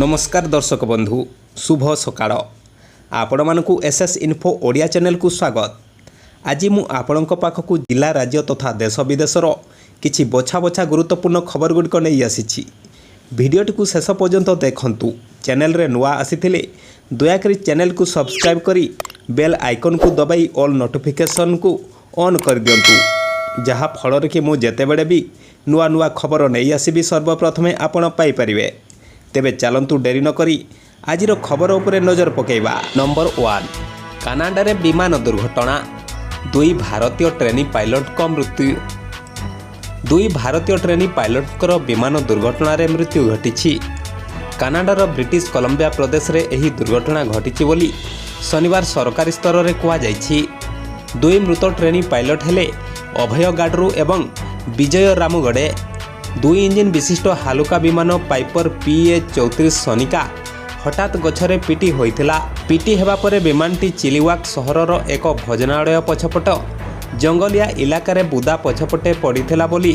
ନମସ୍କାର ଦର୍ଶକ ବନ୍ଧୁ, ଶୁଭ ସକାଳ। ଆପଣମାନଙ୍କୁ ଏସ୍ ଏସ୍ ଇନଫୋ ଓଡ଼ିଆ ଚ୍ୟାନେଲକୁ ସ୍ୱାଗତ। ଆଜି ମୁଁ ଆପଣଙ୍କ ପାଖକୁ ଜିଲ୍ଲା, ରାଜ୍ୟ ତଥା ଦେଶ ବିଦେଶର କିଛି ବଛା ବଛା ଗୁରୁତ୍ୱପୂର୍ଣ୍ଣ ଖବର ଗୁଡ଼ିକ ନେଇ ଆସିଛି। ଭିଡ଼ିଓଟିକୁ ଶେଷ ପର୍ଯ୍ୟନ୍ତ ଦେଖନ୍ତୁ। ଚ୍ୟାନେଲରେ ନୂଆ ଆସିଥିଲେ ଦୟାକରି ଚ୍ୟାନେଲକୁ ସବସ୍କ୍ରାଇବ୍ କରି ବେଲ୍ ଆଇକନ୍କୁ ଦବାଇ ଅଲ୍ ନୋଟିଫିକେସନ୍କୁ ଅନ୍ କରିଦିଅନ୍ତୁ, ଯାହାଫଳରେ କି ମୁଁ ଯେତେବେଳେ ବି ନୂଆ ନୂଆ ଖବର ନେଇ ଆସିବି, ସର୍ବପ୍ରଥମେ ଆପଣ ପାଇପାରିବେ। ତେବେ ଚାଲନ୍ତୁ, ଡେରି ନକରି ଆଜିର ଖବର ଉପରେ ନଜର ପକାଇବା। ନମ୍ବର 1, କାନାଡ଼ାରେ ବିମାନ ଦୁର୍ଘଟଣା, ଦୁଇ ଭାରତୀୟ ଟ୍ରେନି ପାଇଲଟଙ୍କ ମୃତ୍ୟୁ। ଦୁଇ ଭାରତୀୟ ଟ୍ରେନି ପାଇଲଟଙ୍କର ବିମାନ ଦୁର୍ଘଟଣାରେ ମୃତ୍ୟୁ ଘଟିଛି। କାନାଡ଼ାର ବ୍ରିଟିଶ କଲମ୍ବିଆ ପ୍ରଦେଶରେ ଏହି ଦୁର୍ଘଟଣା ଘଟିଛି ବୋଲି ଶନିବାର ସରକାରୀ ସ୍ତରରେ କୁହାଯାଇଛି। ଦୁଇ ମୃତ ଟ୍ରେନି ପାଇଲଟ ହେଲେ ଅଭୟ ଗାଡରୁ ଏବଂ ବିଜୟ ରାମଗଡ଼େ। ଦୁଇ ଇଞ୍ଜିନ୍ ବିଶିଷ୍ଟ ହାଲୁକା ବିମାନ ପାଇପର ପିଏ-34 ସୋନିକା ହଠାତ୍ ଗଛରେ ପିଟି ହୋଇଥିଲା। ପିଟି ହେବା ପରେ ବିମାନଟି ଚିଲିୱାକ୍ ସହରର ଏକ ଭୋଜନାଳୟ ପଛପଟ ଜଙ୍ଗଲିଆ ଇଲାକାରେ ବୁଦା ପଛପଟେ ପଡ଼ିଥିଲା ବୋଲି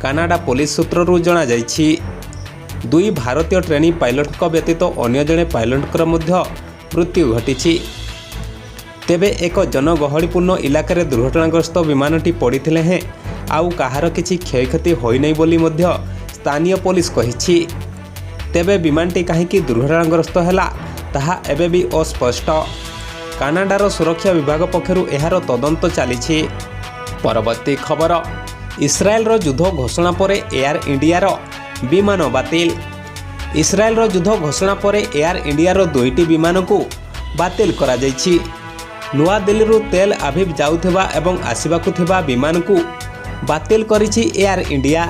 କାନାଡା ପୋଲିସ ସୂତ୍ରରୁ ଜଣାଯାଇଛି। ଦୁଇ ଭାରତୀୟ ଟ୍ରେନି ପାଇଲଟଙ୍କ ବ୍ୟତୀତ ଅନ୍ୟ ଜଣେ ପାଇଲଟଙ୍କର ମଧ୍ୟ ମୃତ୍ୟୁ ଘଟିଛି। ତେବେ ଏକ ଜନଗହଳିପୂର୍ଣ୍ଣ ଇଲାକାରେ ଦୁର୍ଘଟଣାଗ୍ରସ୍ତ ବିମାନଟି ପଡ଼ିଥିଲେ ହେଁ ଆଉ କାହାର କିଛି କ୍ଷୟକ୍ଷତି ହୋଇନାହିଁ ବୋଲି ମଧ୍ୟ ସ୍ଥାନୀୟ ପୋଲିସ କହିଛି। ତେବେ ବିମାନଟି କାହିଁକି ଦୁର୍ଘଟଣାଗ୍ରସ୍ତ ହେଲା, ତାହା ଏବେ ବି ଅସ୍ପଷ୍ଟ। କାନାଡାର ସୁରକ୍ଷା ବିଭାଗ ପକ୍ଷରୁ ଏହାର ତଦନ୍ତ ଚାଲିଛି। ପରବର୍ତ୍ତୀ ଖବର, ଇସ୍ରାଏଲର ଯୁଦ୍ଧ ଘୋଷଣା ପରେ ଏୟାର ଇଣ୍ଡିଆର ବିମାନ ବାତିଲ। ଇସ୍ରାଏଲର ଯୁଦ୍ଧ ଘୋଷଣା ପରେ ଏୟାର ଇଣ୍ଡିଆର ଦୁଇଟି ବିମାନକୁ ବାତିଲ କରାଯାଇଛି। ନୂଆଦିଲ୍ଲୀରୁ ତେଲ ଆଭିଭ ଯାଉଥିବା ଏବଂ ଆସିବାକୁ ଥିବା ବିମାନକୁ ବାତିଲ କରିଛି ଏୟାର ଇଣ୍ଡିଆ।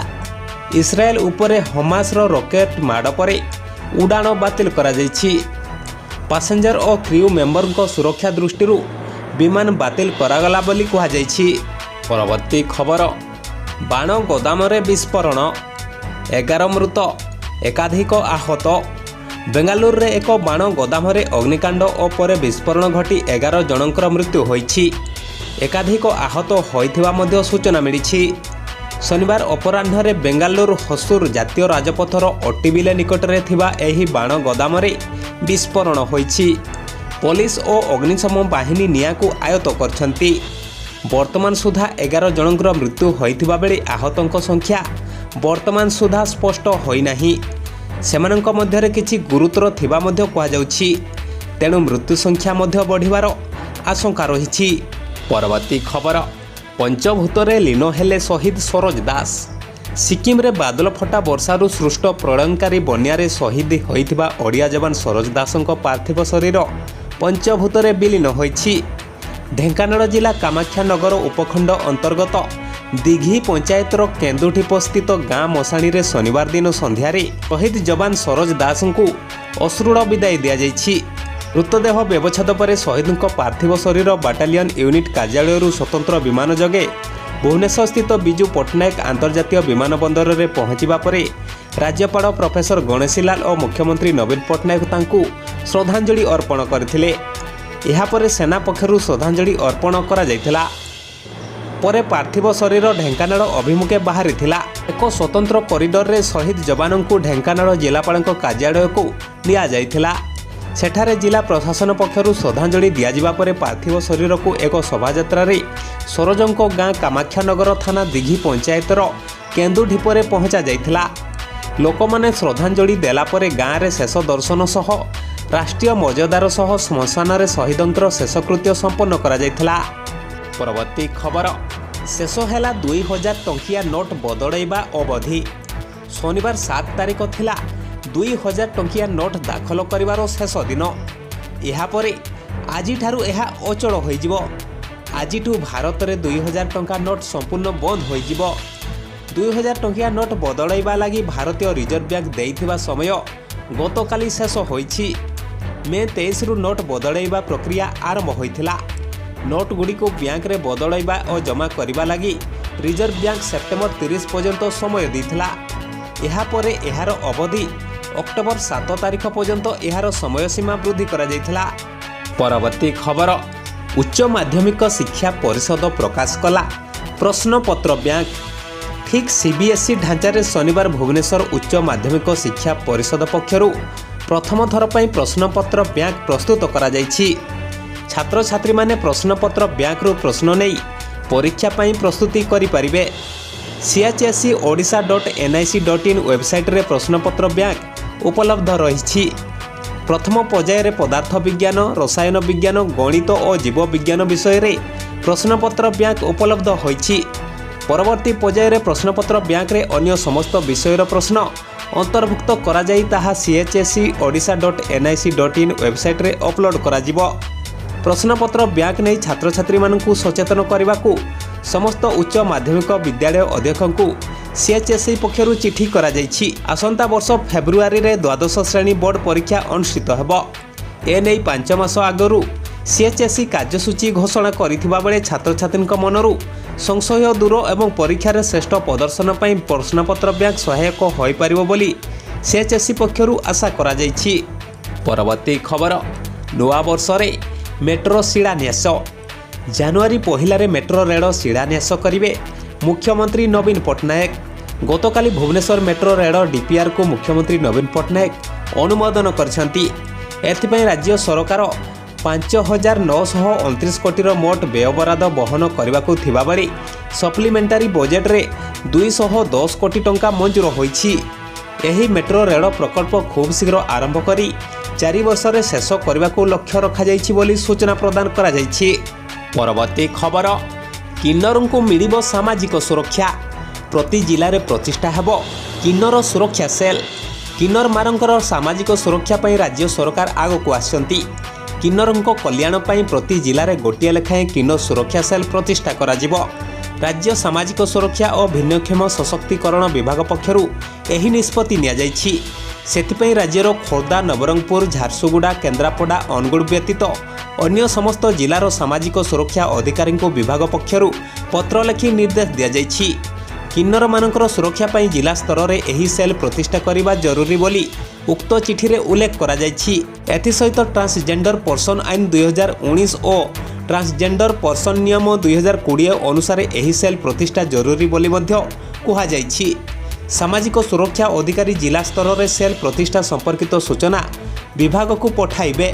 ଇସ୍ରାଏଲ ଉପରେ ହମାସର ରକେଟ ମାଡ଼ ପରେ ଉଡ଼ାଣ ବାତିଲ କରାଯାଇଛି। ପାସେଞ୍ଜର ଓ କ୍ରିଉ ମେମ୍ବରଙ୍କ ସୁରକ୍ଷା ଦୃଷ୍ଟିରୁ ବିମାନ ବାତିଲ କରାଗଲା ବୋଲି କୁହାଯାଇଛି। ପରବର୍ତ୍ତୀ ଖବର, ବାଣ ଗୋଦାମରେ ବିସ୍ଫୋରଣ, 11 ମୃତ, ଏକାଧିକ ଆହତ। ବେଙ୍ଗାଲୁରୁରେ ଏକ ବାଣ ଗୋଦାମରେ ଅଗ୍ନିକାଣ୍ଡ ଓ ପରେ ବିସ୍ଫୋରଣ ଘଟି 11 ଜଣଙ୍କର ମୃତ୍ୟୁ ହୋଇଛି। ଏକାଧିକ ଆହତ ହୋଇଥିବା ମଧ୍ୟ ସୂଚନା ମିଳିଛି। ଶନିବାର ଅପରାହ୍ନରେ ବେଙ୍ଗାଲୁରୁ ହୋସୁର ଜାତୀୟ ରାଜପଥର ଅଟ୍ଟିବିଲେ ନିକଟରେ ଥିବା ଏହି ବାଣ ଗୋଦାମରେ ବିସ୍ଫୋରଣ ହୋଇଛି। ପୋଲିସ ଓ ଅଗ୍ନିଶମ ବାହିନୀ ନିଆଁକୁ ଆୟତ୍ତ କରିଛନ୍ତି। ବର୍ତ୍ତମାନ ସୁଦ୍ଧା 11 ଜଣଙ୍କର ମୃତ୍ୟୁ ହୋଇଥିବା ବେଳେ ଆହତଙ୍କ ସଂଖ୍ୟା ବର୍ତ୍ତମାନ ସୁଦ୍ଧା ସ୍ପଷ୍ଟ ହୋଇନାହିଁ। ସେମାନଙ୍କ ମଧ୍ୟରେ କିଛି ଗୁରୁତର ଥିବା ମଧ୍ୟ କୁହାଯାଉଛି। ତେଣୁ ମୃତ୍ୟୁ ସଂଖ୍ୟା ମଧ୍ୟ ବଢ଼ିବାର ଆଶଙ୍କା ରହିଛି। ପରବର୍ତ୍ତୀ ଖବର, ପଞ୍ଚଭୂତରେ ଲୀନ ହେଲେ ଶହୀଦ ସରୋଜ ଦାସ। ସିକିମରେ ବାଦଲ ଫଟା ବର୍ଷାରୁ ସୃଷ୍ଟ ପ୍ରଳୟଙ୍କାରୀ ବନ୍ୟାରେ ଶହୀଦ ହୋଇଥିବା ଓଡ଼ିଆ ଯବାନ ସରୋଜ ଦାସଙ୍କ ପାର୍ଥିବ ଶରୀର ପଞ୍ଚଭୂତରେ ବିଲୀନ ହୋଇଛି। ଢେଙ୍କାନାଳ ଜିଲ୍ଲା କାମାକ୍ଷାନଗର ଉପଖଣ୍ଡ ଅନ୍ତର୍ଗତ ଦିଘି ପଞ୍ଚାୟତର କେନ୍ଦୁଢିପସ୍ଥିତ ଗାଁ ମଶାଣିରେ ଶନିବାର ଦିନ ସନ୍ଧ୍ୟାରେ ଶହୀଦ ଯବାନ ସରୋଜ ଦାସଙ୍କୁ ଅଶ୍ରୁଳ ବିଦାୟ ଦିଆଯାଇଛି। ମୃତଦେହ ବ୍ୟବଚ୍ଛେଦ ପରେ ଶହୀଦଙ୍କ ପାର୍ଥିବ ଶରୀର ବାଟାଲିୟନ ୟୁନିଟ୍ କାର୍ଯ୍ୟାଳୟରୁ ସ୍ୱତନ୍ତ୍ର ବିମାନ ଯୋଗେ ଭୁବନେଶ୍ୱରସ୍ଥିତ ବିଜୁ ପଟ୍ଟନାୟକ ଆନ୍ତର୍ଜାତୀୟ ବିମାନ ବନ୍ଦରରେ ପହଞ୍ଚିବା ପରେ ରାଜ୍ୟପାଳ ପ୍ରଫେସର ଗଣେଶୀଲାଲ ଓ ମୁଖ୍ୟମନ୍ତ୍ରୀ ନବୀନ ପଟ୍ଟନାୟକ ତାଙ୍କୁ ଶ୍ରଦ୍ଧାଞ୍ଜଳି ଅର୍ପଣ କରିଥିଲେ। ଏହାପରେ ସେନା ପକ୍ଷରୁ ଶ୍ରଦ୍ଧାଞ୍ଜଳି ଅର୍ପଣ କରାଯାଇଥିଲା। ପରେ ପାର୍ଥିବ ଶରୀର ଢେଙ୍କାନାଳ ଅଭିମୁଖେ ବାହାରିଥିଲା। ଏକ ସ୍ୱତନ୍ତ୍ର କରିଡରରେ ଶହୀଦ ଯବାନଙ୍କୁ ଢେଙ୍କାନାଳ ଜିଲ୍ଲାପାଳଙ୍କ କାର୍ଯ୍ୟାଳୟକୁ ନିଆଯାଇଥିଲା। ସେଠାରେ ଜିଲ୍ଲା ପ୍ରଶାସନ ପକ୍ଷରୁ ଶ୍ରଦ୍ଧାଞ୍ଜଳି ଦିଆଯିବା ପରେ ପାର୍ଥିବ ଶରୀରକୁ ଏକ ଶୋଭାଯାତ୍ରାରେ ସରୋଜଙ୍କ ଗାଁ କାମାକ୍ଷାନଗର ଥାନା ଦିଘି ପଞ୍ଚାୟତର କେନ୍ଦୁଢିପରେ ପହଞ୍ଚା ଯାଇଥିଲା। ଲୋକମାନେ ଶ୍ରଦ୍ଧାଞ୍ଜଳି ଦେଲା ପରେ ଗାଁରେ ଶେଷ ଦର୍ଶନ ସହ ରାଷ୍ଟ୍ରୀୟ ମର୍ଯ୍ୟାଦାର ସହ ଶ୍ମଶାନରେ ଶହୀଦଙ୍କର ଶେଷକୃତ୍ୟ ସମ୍ପନ୍ନ କରାଯାଇଥିଲା। ପରବର୍ତ୍ତୀ ଖବର, ଶେଷ ହେଲା 2000 ଟଙ୍କିଆ ନୋଟ୍ ବଦଳାଇବା ଅବଧି। ଶନିବାର 7 ତାରିଖ ଥିଲା 2000 ଟଙ୍କିଆ ନୋଟ୍ ଦାଖଲ କରିବାର ଶେଷ ଦିନ। ଏହାପରେ ଆଜିଠାରୁ ଏହା ଅଚଳ ହୋଇଯିବ। ଆଜିଠୁ ଭାରତରେ 2000 ଟଙ୍କା ନୋଟ୍ ସମ୍ପୂର୍ଣ୍ଣ ବନ୍ଦ ହୋଇଯିବ। 2000 ଟଙ୍କିଆ ନୋଟ୍ ବଦଳାଇବା ଲାଗି ଭାରତୀୟ ରିଜର୍ଭ ବ୍ୟାଙ୍କ ଦେଇଥିବା ସମୟ ଗତକାଲି ଶେଷ ହୋଇଛି। ମେ 23ରୁ ନୋଟ୍ ବଦଳାଇବା ପ୍ରକ୍ରିୟା ଆରମ୍ଭ ହୋଇଥିଲା। ନୋଟ୍ ଗୁଡ଼ିକୁ ବ୍ୟାଙ୍କରେ ବଦଳାଇବା ଓ ଜମା କରିବା ଲାଗି ରିଜର୍ଭ ବ୍ୟାଙ୍କ ସେପ୍ଟେମ୍ବର 30 ପର୍ଯ୍ୟନ୍ତ ସମୟ ଦେଇଥିଲା। ଏହାପରେ ଏହାର ଅବଧି ଅକ୍ଟୋବର 7 ତାରିଖ ପର୍ଯ୍ୟନ୍ତ ଏହାର ସମୟସୀମା ବୃଦ୍ଧି କରାଯାଇଥିଲା। ପରବର୍ତ୍ତୀ ଖବର, ଉଚ୍ଚ ମାଧ୍ୟମିକ ଶିକ୍ଷା ପରିଷଦ ପ୍ରକାଶ କଲା ପ୍ରଶ୍ନପତ୍ର ବ୍ୟାଙ୍କ। ଠିକ୍ ସିବିଏସ୍ଇ ଢାଞ୍ଚାରେ ଶନିବାର ଭୁବନେଶ୍ୱର ଉଚ୍ଚ ମାଧ୍ୟମିକ ଶିକ୍ଷା ପରିଷଦ ପକ୍ଷରୁ ପ୍ରଥମ ଥର ପାଇଁ ପ୍ରଶ୍ନପତ୍ର ବ୍ୟାଙ୍କ ପ୍ରସ୍ତୁତ କରାଯାଇଛି। ଛାତ୍ରଛାତ୍ରୀମାନେ ପ୍ରଶ୍ନପତ୍ର ବ୍ୟାଙ୍କରୁ ପ୍ରଶ୍ନ ନେଇ ପରୀକ୍ଷା ପାଇଁ ପ୍ରସ୍ତୁତି କରିପାରିବେ। cHSE Odisha.nic.in ୱେବସାଇଟ୍ରେ ପ୍ରଶ୍ନପତ୍ର ବ୍ୟାଙ୍କ ଉପଲବ୍ଧ ରହିଛି। ପ୍ରଥମ ପର୍ଯ୍ୟାୟରେ ପଦାର୍ଥ ବିଜ୍ଞାନ, ରସାୟନ ବିଜ୍ଞାନ, ଗଣିତ ଓ ଜୀବ ବିଜ୍ଞାନ ବିଷୟରେ ପ୍ରଶ୍ନପତ୍ର ବ୍ୟାଙ୍କ ଉପଲବ୍ଧ ହୋଇଛି। ପରବର୍ତ୍ତୀ ପର୍ଯ୍ୟାୟରେ ପ୍ରଶ୍ନପତ୍ର ବ୍ୟାଙ୍କରେ ଅନ୍ୟ ସମସ୍ତ ବିଷୟର ପ୍ରଶ୍ନ ଅନ୍ତର୍ଭୁକ୍ତ କରାଯାଇ ତାହା cHSE Odisha.nic.in ୱେବସାଇଟ୍ରେ ଅପଲୋଡ଼ କରାଯିବ। ପ୍ରଶ୍ନପତ୍ର ବ୍ୟାଙ୍କ ନେଇ ଛାତ୍ରଛାତ୍ରୀମାନଙ୍କୁ ସଚେତନ କରିବାକୁ ସମସ୍ତ ଉଚ୍ଚ ମାଧ୍ୟମିକ ବିଦ୍ୟାଳୟ ଅଧ୍ୟକ୍ଷଙ୍କୁ ସିଏଚ୍ଏସ୍ଇ ପକ୍ଷରୁ ଚିଠି କରାଯାଇଛି। ଆସନ୍ତା ବର୍ଷ ଫେବୃଆରୀରେ ଦ୍ୱାଦଶ ଶ୍ରେଣୀ ବୋର୍ଡ ପରୀକ୍ଷା ଅନୁଷ୍ଠିତ ହେବ। ଏନେଇ 5 ମାସ ଆଗରୁ ସିଏଚ୍ଏସ୍ଇ କାର୍ଯ୍ୟସୂଚୀ ଘୋଷଣା କରିଥିବା ବେଳେ ଛାତ୍ରଛାତ୍ରୀଙ୍କ ମନରୁ ସଂଶୟ ଦୂର ଏବଂ ପରୀକ୍ଷାରେ ଶ୍ରେଷ୍ଠ ପ୍ରଦର୍ଶନ ପାଇଁ ପ୍ରଶ୍ନପତ୍ର ବ୍ୟାଙ୍କ ସହାୟକ ହୋଇପାରିବ ବୋଲି ସିଏଚ୍ଏସ୍ଇ ପକ୍ଷରୁ ଆଶା କରାଯାଇଛି। ପରବର୍ତ୍ତୀ ଖବର, ନୂଆବର୍ଷରେ ମେଟ୍ରୋ ଶିଳାନ୍ୟାସ। ଜାନୁଆରୀ 1ରେ ମେଟ୍ରୋ ରେଳ ଶିଳାନ୍ୟାସ କରିବେ ମୁଖ୍ୟମନ୍ତ୍ରୀ ନବୀନ ପଟ୍ଟନାୟକ। ଗତକାଲି ଭୁବନେଶ୍ୱର ମେଟ୍ରୋ ରେଳ ଡିପିଆର୍କୁ ମୁଖ୍ୟମନ୍ତ୍ରୀ ନବୀନ ପଟ୍ଟନାୟକ ଅନୁମୋଦନ କରିଛନ୍ତି। ଏଥିପାଇଁ ରାଜ୍ୟ ସରକାର 5929 କୋଟିର ମୋଟ ବ୍ୟୟବରାଦ ବହନ କରିବାକୁ ଥିବାବେଳେ ସପ୍ଲିମେଣ୍ଟାରୀ ବଜେଟ୍ରେ 210 କୋଟି ଟଙ୍କା ମଞ୍ଜୁର ହୋଇଛି। ଏହି ମେଟ୍ରୋ ରେଳ ପ୍ରକଳ୍ପ ଖୁବ୍ ଶୀଘ୍ର ଆରମ୍ଭ କରି 4 ବର୍ଷରେ ଶେଷ କରିବାକୁ ଲକ୍ଷ୍ୟ ରଖାଯାଇଛି ବୋଲି ସୂଚନା ପ୍ରଦାନ କରାଯାଇଛି। ପରବର୍ତ୍ତୀ ଖବର, କିନ୍ନରଙ୍କୁ ମିଳିବ ସାମାଜିକ ସୁରକ୍ଷା। ପ୍ରତି ଜିଲ୍ଲାରେ ପ୍ରତିଷ୍ଠା ହେବ କିନ୍ନର ସୁରକ୍ଷା ସେଲ୍। କିନ୍ନରମାନଙ୍କର ସାମାଜିକ ସୁରକ୍ଷା ପାଇଁ ରାଜ୍ୟ ସରକାର ଆଗକୁ ଆସିଛନ୍ତି। କିନ୍ନରଙ୍କ କଲ୍ୟାଣ ପାଇଁ ପ୍ରତି ଜିଲ୍ଲାରେ ଗୋଟିଏ ଲେଖାଏଁ କିନ୍ନର ସୁରକ୍ଷା ସେଲ୍ ପ୍ରତିଷ୍ଠା କରାଯିବ। ରାଜ୍ୟ ସାମାଜିକ ସୁରକ୍ଷା ଓ ଭିନ୍ନକ୍ଷମ ସଶକ୍ତିକରଣ ବିଭାଗ ପକ୍ଷରୁ ଏହି ନିଷ୍ପତ୍ତି ନିଆଯାଇଛି। ସେଥିପାଇଁ ରାଜ୍ୟର ଖୋର୍ଦ୍ଧା, ନବରଙ୍ଗପୁର, ଝାରସୁଗୁଡ଼ା, କେନ୍ଦ୍ରାପଡ଼ା, ଅନୁଗୁଳ ବ୍ୟତୀତ ଅନ୍ୟ ସମସ୍ତ ଜିଲ୍ଲାର ସାମାଜିକ ସୁରକ୍ଷା ଅଧିକାରୀଙ୍କୁ ବିଭାଗ ପକ୍ଷରୁ ପତ୍ର ଲେଖି ନିର୍ଦ୍ଦେଶ ଦିଆଯାଇଛି। କିନ୍ନରମାନଙ୍କର ସୁରକ୍ଷା ପାଇଁ ଜିଲ୍ଲା ସ୍ତରରେ ଏହି ସେଲ୍ ପ୍ରତିଷ୍ଠା କରିବା ଜରୁରୀ ବୋଲି ଉକ୍ତ ଚିଠିରେ ଉଲ୍ଲେଖ କରାଯାଇଛି। ଏଥିସହିତ ଟ୍ରାନ୍ସଜେଣ୍ଡର ପର୍ସନ ଆଇନ 2019 ଓ ଟ୍ରାନ୍ସଜେଣ୍ଡର ପର୍ସନ ନିୟମ 2020 ଅନୁସାରେ ଏହି ସେଲ୍ ପ୍ରତିଷ୍ଠା ଜରୁରୀ ବୋଲି ମଧ୍ୟ କୁହାଯାଇଛି। ସାମାଜିକ ସୁରକ୍ଷା ଅଧିକାରୀ ଜିଲ୍ଲା ସ୍ତରରେ ସେଲ୍ ପ୍ରତିଷ୍ଠା ସମ୍ପର୍କିତ ସୂଚନା ବିଭାଗକୁ ପଠାଇବେ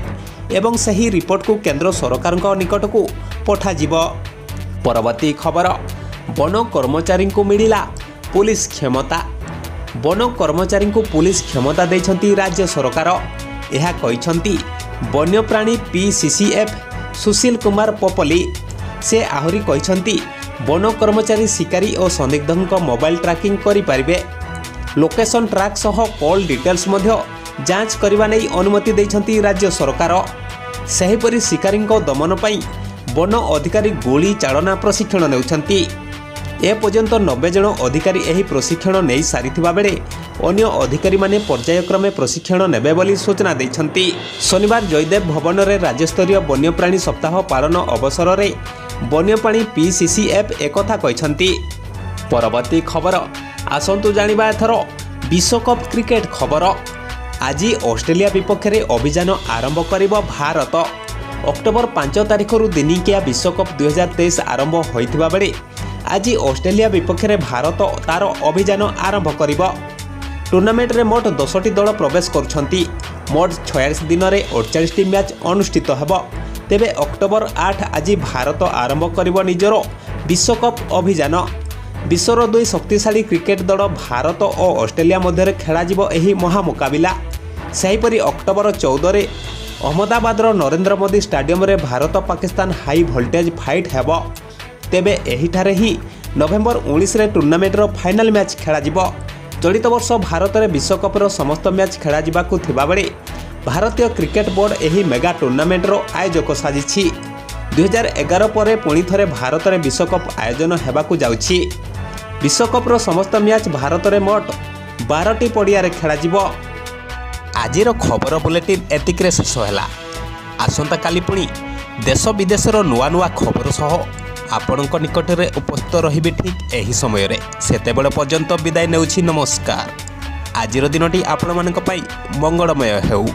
ଏବଂ ସେହି ରିପୋର୍ଟକୁ କେନ୍ଦ୍ର ସରକାରଙ୍କ ନିକଟକୁ ପଠାଯିବ। ପରବର୍ତ୍ତୀ ଖବର, ବନ କର୍ମଚାରୀଙ୍କୁ ମିଳିଲା ପୁଲିସ କ୍ଷମତା। ବନ କର୍ମଚାରୀଙ୍କୁ ପୁଲିସ କ୍ଷମତା ଦେଇଛନ୍ତି ରାଜ୍ୟ ସରକାର। ଏହା କହିଛନ୍ତି ବନ୍ୟପ୍ରାଣୀ ପିସିସିଏଫ୍ ସୁଶୀଲ କୁମାର ପୋପଲି। ସେ ଆହୁରି କହିଛନ୍ତି, ବନ କର୍ମଚାରୀ ଶିକାରୀ ଓ ସନ୍ଦିଗ୍ଧଙ୍କ ମୋବାଇଲ ଟ୍ରାକିଂ କରିପାରିବେ। ଲୋକେସନ୍ ଟ୍ରାକ୍ ସହ କଲ୍ ଡିଟେଲ୍ସ ମଧ୍ୟ ଯାଞ୍ଚ କରିବା ନେଇ ଅନୁମତି ଦେଇଛନ୍ତି ରାଜ୍ୟ ସରକାର। ସେହିପରି ଶିକାରୀଙ୍କ ଦମନ ପାଇଁ ବନ ଅଧିକାରୀ ଗୁଳି ଚାଳନା ପ୍ରଶିକ୍ଷଣ ନେଉଛନ୍ତି। ଏପର୍ଯ୍ୟନ୍ତ 90 ଜଣ ଅଧିକାରୀ ଏହି ପ୍ରଶିକ୍ଷଣ ନେଇ ସାରିଥିବା ବେଳେ ଅନ୍ୟ ଅଧିକାରୀମାନେ ପର୍ଯ୍ୟାୟକ୍ରମେ ପ୍ରଶିକ୍ଷଣ ନେବେ ବୋଲି ସୂଚନା ଦେଇଛନ୍ତି। ଶନିବାର ଜୟଦେବ ଭବନରେ ରାଜ୍ୟସ୍ତରୀୟ ବନ୍ୟପ୍ରାଣୀ ସପ୍ତାହ ପାଳନ ଅବସରରେ ବନ୍ୟପ୍ରାଣୀ ପିସିସିଏଫ୍ ଏକଥା କହିଛନ୍ତି। ପରବର୍ତ୍ତୀ ଖବର, ଆସନ୍ତୁ ଜାଣିବା ଏଥର ବିଶ୍ୱକପ୍ କ୍ରିକେଟ ଖବର। ଆଜି ଅଷ୍ଟ୍ରେଲିଆ ବିପକ୍ଷରେ ଅଭିଯାନ ଆରମ୍ଭ କରିବ ଭାରତ। ଅକ୍ଟୋବର 5 ତାରିଖରୁ ଦିନିକିଆ ବିଶ୍ୱକପ୍ 2023 ଆରମ୍ଭ ହୋଇଥିବା ବେଳେ ଆଜି ଅଷ୍ଟ୍ରେଲିଆ ବିପକ୍ଷରେ ଭାରତ ତାର ଅଭିଯାନ ଆରମ୍ଭ କରିବ। ଟୁର୍ଣ୍ଣାମେଣ୍ଟରେ ମୋଟ 10ଟି ଦଳ ପ୍ରବେଶ କରୁଛନ୍ତି। ମୋଟ 46 ଦିନରେ 48ଟି ମ୍ୟାଚ୍ ଅନୁଷ୍ଠିତ ହେବ। ତେବେ ଅକ୍ଟୋବର 8 ଆଜି ଭାରତ ଆରମ୍ଭ କରିବ ନିଜର ବିଶ୍ୱକପ୍ ଅଭିଯାନ। ବିଶ୍ୱର ଦୁଇ ଶକ୍ତିଶାଳୀ କ୍ରିକେଟ ଦଳ ଭାରତ ଓ ଅଷ୍ଟ୍ରେଲିଆ ମଧ୍ୟରେ ଖେଳାଯିବ ଏହି ମହାମୁକାବିଲା। ସେହିପରି ଅକ୍ଟୋବର 14ରେ ଅହମ୍ମଦାବାଦର ନରେନ୍ଦ୍ର ମୋଦି ଷ୍ଟାଡିୟମରେ Bharat Pakistan high voltage fight ହେବ। ତେବେ ଏହିଠାରେ ହିଁ ନଭେମ୍ବର 19ରେ ଟୁର୍ଣ୍ଣାମେଣ୍ଟର ଫାଇନାଲ ମ୍ୟାଚ୍ ଖେଳାଯିବ। ଚଳିତ ବର୍ଷ ଭାରତରେ ବିଶ୍ୱକପ୍ର ସମସ୍ତ ମ୍ୟାଚ୍ ଖେଳାଯିବାକୁ ଥିବାବେଳେ ଭାରତୀୟ କ୍ରିକେଟ ବୋର୍ଡ ଏହି ମେଗା ଟୁର୍ଣ୍ଣାମେଣ୍ଟର ଆୟୋଜକ ସାଜିଛି। 2011 ପରେ ପୁଣି ଥରେ ଭାରତରେ ବିଶ୍ୱକପ୍ ଆୟୋଜନ ହେବାକୁ ଯାଉଛି। ବିଶ୍ୱକପ୍ର ସମସ୍ତ ମ୍ୟାଚ୍ ଭାରତରେ ମୋଟ 12ଟି ପଡ଼ିଆରେ ଖେଳାଯିବ। ଆଜିର ଖବର ବୁଲେଟିନ୍ ଏତିକିରେ ଶେଷ ହେଲା। ଆସନ୍ତାକାଲି ପୁଣି ଦେଶ ବିଦେଶର ନୂଆ ନୂଆ ଖବର ସହ ଆପଣଙ୍କ ନିକଟରେ ଉପସ୍ଥିତ ରହିବି ଠିକ୍ ଏହି ସମୟରେ। ସେତେବେଳେ ପର୍ଯ୍ୟନ୍ତ ବିଦାୟ ନେଉଛି। ନମସ୍କାର। ଆଜିର ଦିନଟି ଆପଣମାନଙ୍କ ପାଇଁ ମଙ୍ଗଳମୟ ହେଉ।